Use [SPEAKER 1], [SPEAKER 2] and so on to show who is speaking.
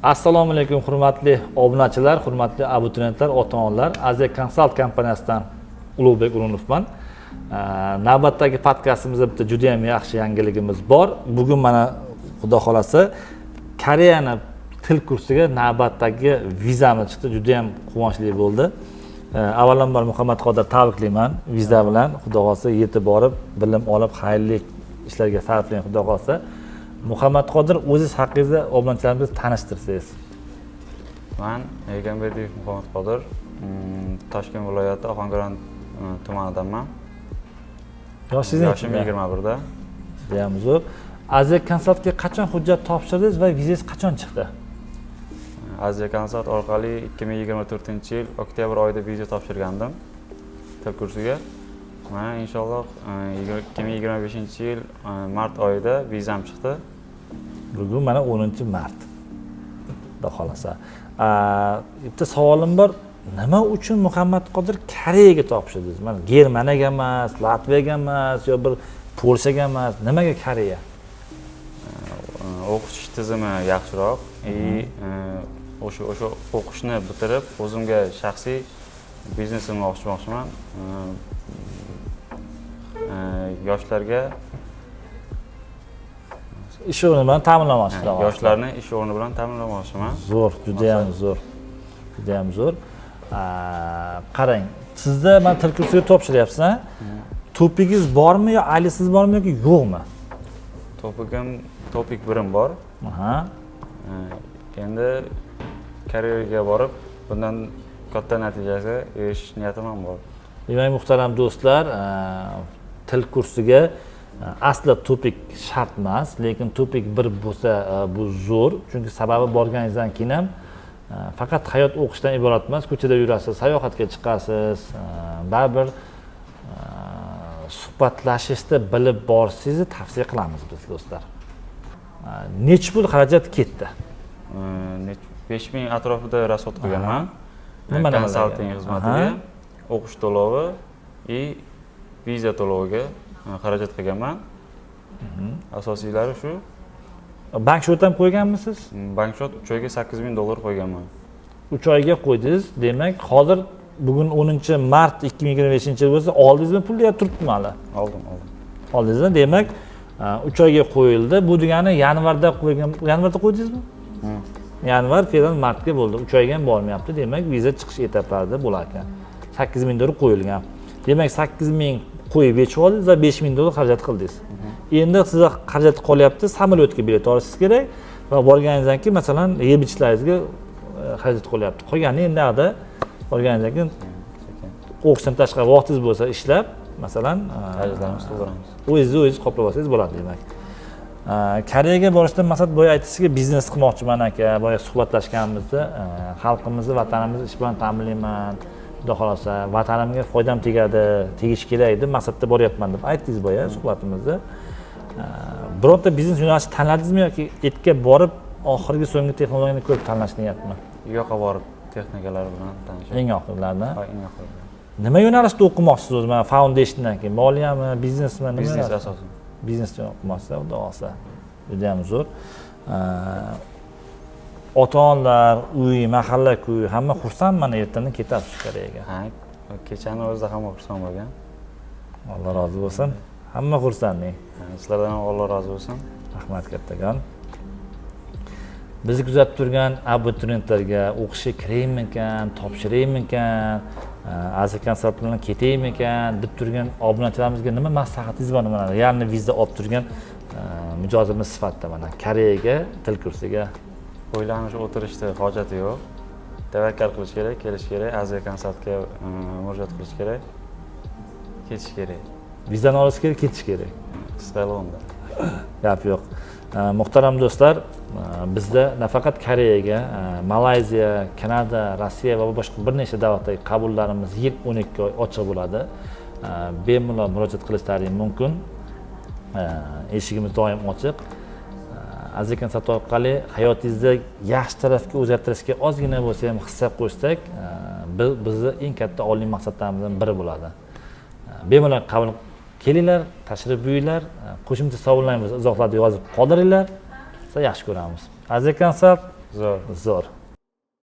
[SPEAKER 1] Assalomu alaykum, hurmatli obunachilar, hurmatli abituriyentlar, ota onalar. Aziya Consult kompaniyasidan Ulug'bek Urunovman. Navbatdagi podkastimizda bitta juda yam yaxshi yangiligimiz bor. Bugun mana, xudo xohlasa, Koreyani til kursiga navbatdagi vizamiz chiqdi. Juda yam quvonchli bo'ldi. Avvalambor, Muhammad Qodir, tabriklayman viza bilan. Xudo xohlasa, yetib borib, bilim olib, xayrli ishlarga sarflang, xudo xohlasa. Muhammad Qodir, o'zingiz haqingizda obunachilarimizni tanishtirsangiz.
[SPEAKER 2] Man Egamberdiyev Muhammad Qodir, Toshkent viloyati Ohangaron tumanidanman.
[SPEAKER 1] Yoshingiz
[SPEAKER 2] Yoshim
[SPEAKER 1] nechida?
[SPEAKER 2] 21da.
[SPEAKER 1] Judayam zo'r. Aziya Consultga qachon hujjat topshirdingiz va vizangiz qachon chiqdi?
[SPEAKER 2] Aziya Consult orqali 2024 yil oktyabr oyida viza topshirgandim til kursiga. Mana, inshaalloh, 2025 yil mart oyida vizam chiqdi.
[SPEAKER 1] Bugun mana 10 mart, xudo xohlasa. Bitta savolim bor: nima uchun, Muhammad Qodir, Koreyaga topshirdingiz? Mana, Germaniyaga emas, Latviyaga emas yo bir Polshaga emas, nimaga Koreya?
[SPEAKER 2] O'qitish tizimi yaxshiroq и o'sha o'qishni bitirib, o'zimga shaxsiy biznesimni ochmoqchiman. Yoshlarga
[SPEAKER 1] Ish o'rni bilan ta'minlamoqchi?
[SPEAKER 2] Yoshlarni ish o'rni bilan ta'minlamoqchiman.
[SPEAKER 1] Zo'r, judayam zo'r, judayam zo'r. Qarang, sizda mana til kursiga topshiryapsiz, a? TOPIKingiz bormi yo IELTSingiz bormi yoki yo'qmi?
[SPEAKER 2] TOPIKim, TOPIK birim bor. Endi Koreyaga borib, bundan katta natijaga erishish niyatim ham bor.
[SPEAKER 1] Demak, muhtaram do'stlar, til kursiga asli TOPIK shart emas, lekin TOPIK 1 bo'lsa, bu zo'r, chunki sababi borganingizdan keyin ham faqat hayot o'qishdan iborat emas. Ko'chada yurasiz, sayohatga chiqasiz, baribir suhbatlashishni bilib borishingizni tavsiya qilamiz biz, do'stlar. Nechi pul xarajat ketdi?
[SPEAKER 2] 5000 atrofida расход qilganman.
[SPEAKER 1] Nima nimalarga?
[SPEAKER 2] Konsalting xizmatiga, o'qish to'lovi и viza to'loviga xarajat qilganman. Asosiylari shu.
[SPEAKER 1] Bank счет ham qo'yganmisiz?
[SPEAKER 2] Bank счет 3 oyga 8000 dollar qo'yganman.
[SPEAKER 1] 3 oyga qo'ydingiz. Demak, hozir bugun 10 mart 2025 yil bo'lsa, oldingizmi pulni yo turibdimi hali?
[SPEAKER 2] Oldim, oldim.
[SPEAKER 1] Oldingizmi? Demak, 3 oyga qo'yildi. Bu degani yanvarda qo'ygan, yanvarda qo'ydingizmi? Yanvar, fevral, martga bo'ldi, 3 oyga ham bormayapti. Demak, viza chiqish etaplarida bo'lar ekan. 8000 dollar qo'yilgan. Demak, 8000 qo'yib yechib oldingiz va 5000 dollar xarajat qildingiz. Endi sizga xarajat qolyapti: samolyotga bilet olishingiz kerak va borganingizdan keyin, masalan, yeb ichishlaringizga xarajat qolyapti. Qolganini endi yoqda borganingizdan keyin,
[SPEAKER 2] Sekin.
[SPEAKER 1] o'qishdan tashqari vaqtingiz bo'lsa, ishlab, masalan,
[SPEAKER 2] Xarajatlarimizni to'ldiramiz.
[SPEAKER 1] o'zingizni o'zingiz qoplab olsangiz bo'ladi. Demak, Koreyaga borishdan maqsad, boya aytdingizki, biznes qilmoqchiman aka. Boya suhbatlashganimizda, xalqimizni, vatanimizni ish bilan ta'minlayman, xudo xohlasa, vatanimga foydam tegadi, tegishi kerak deb maqsadda boryapman deb aytdingiz boya suhbatimizda. Birorta biznes yo'nalishi tanladingizmi yoki etga borib, oxirgi so'nggi texnologiyani ko'rib tanlash niyatmi?
[SPEAKER 2] U yoqqa borib, texnikalar bilan tanishib.
[SPEAKER 1] Eng oxirlardan?
[SPEAKER 2] Ha, eng oxirida.
[SPEAKER 1] Nima yo'nalishda o'qimoqchisiz o'zi? Mana, foundationdan keyin moliyami, biznesmi, nima
[SPEAKER 2] Biznes
[SPEAKER 1] yo'nalish?
[SPEAKER 2] asosan.
[SPEAKER 1] Biznesda o'qimoqchisiz, xudo xohlasa, judayam zo'r. Ota onalar, uy, mahalla kuy hamma xursand, mana ertadan ketasiz Koreyaga.
[SPEAKER 2] Ha, kechani o'zida hamma xursand bo'lgan.
[SPEAKER 1] Alloh rozi bo'lsin, hamma xursand.
[SPEAKER 2] Ha, sizlardan ham Alloh rozi bo'lsin.
[SPEAKER 1] Rahmat kattakon. Bizni kuzatib turgan abituriyentlarga, o'qishga kiraymikan, topshiraymikan, Aziya Consult bilan ketaymikan deb turgan obunachilarimizga nima maslahatingiz bor? Mana, реальный viza olib turgan mijozimiz sifatida, mana, Koreyaga til kursiga.
[SPEAKER 2] O'ylanib o'tirishni hojati yo'q. Tavakkal qilish kerak, kelish kerak, Aziya Consultga murojaat qilish kerak, ketish kerak.
[SPEAKER 1] Vizani olish kerak, ketish kerak.
[SPEAKER 2] Istalganda.
[SPEAKER 1] Gap yo'q. Muhtaram do'stlar, bizda nafaqat Koreyaga, Malayziya, Kanada, Rossiya va boshqa bir nechta davlatdagi qabullarimiz yil 12 oy ochiq bo'ladi. Bemalol murojaat qilishlaring mumkin. Eshigimiz doim ochiq. Aziya Consult orqali hayotingizni yaxshi tarafga o'zgartirishga ozgina bo'lsa ham hissa qo'shsak, bizni eng katta oliy maqsadlarimizdan biri bo'ladi. Bemalol qabul kelinglar, tashrif buyuringlar. Qo'shimcha savollaringiz bo'lsa, izohlarda yozib qoldiringlar. Sizni yaxshi ko'ramiz. Aziya Consult.
[SPEAKER 2] Zo'r.
[SPEAKER 1] Zo'r.